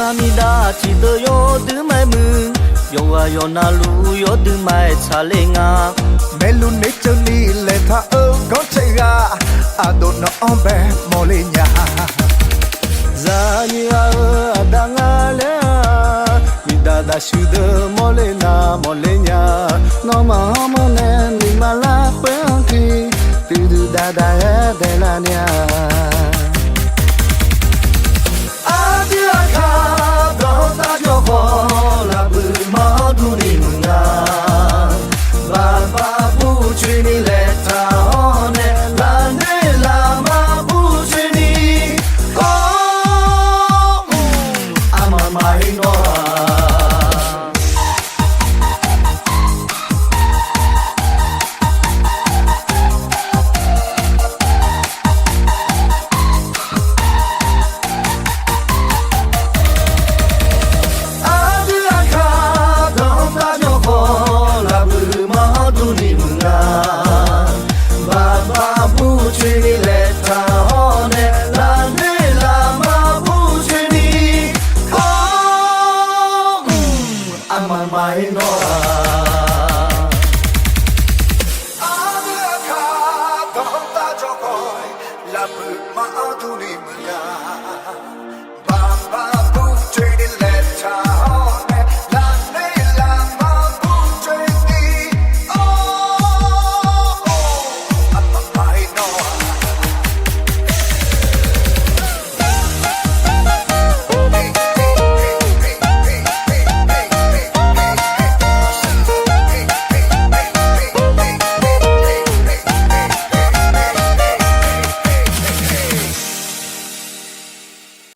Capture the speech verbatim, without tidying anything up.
Aqmiqdav tiqdeuq yawdui maqaer muiq, yawqghaq yawqnavluf yawdui maqaer tsaqler nga. Maeqluf noeqceuv ni laeqtaq-eu gawrcae ghaq, aqdov nawq-anr bae mawrler nya. Zaqnyiq ghaq-euq aqda nga laer-aq, miqdaq daqshuq deuq mawrler nar mawrler nya. Nawmaf-anr mawrnae nuima lar khoer-anr tiq, duidui dav dav-aer daeqlar nya.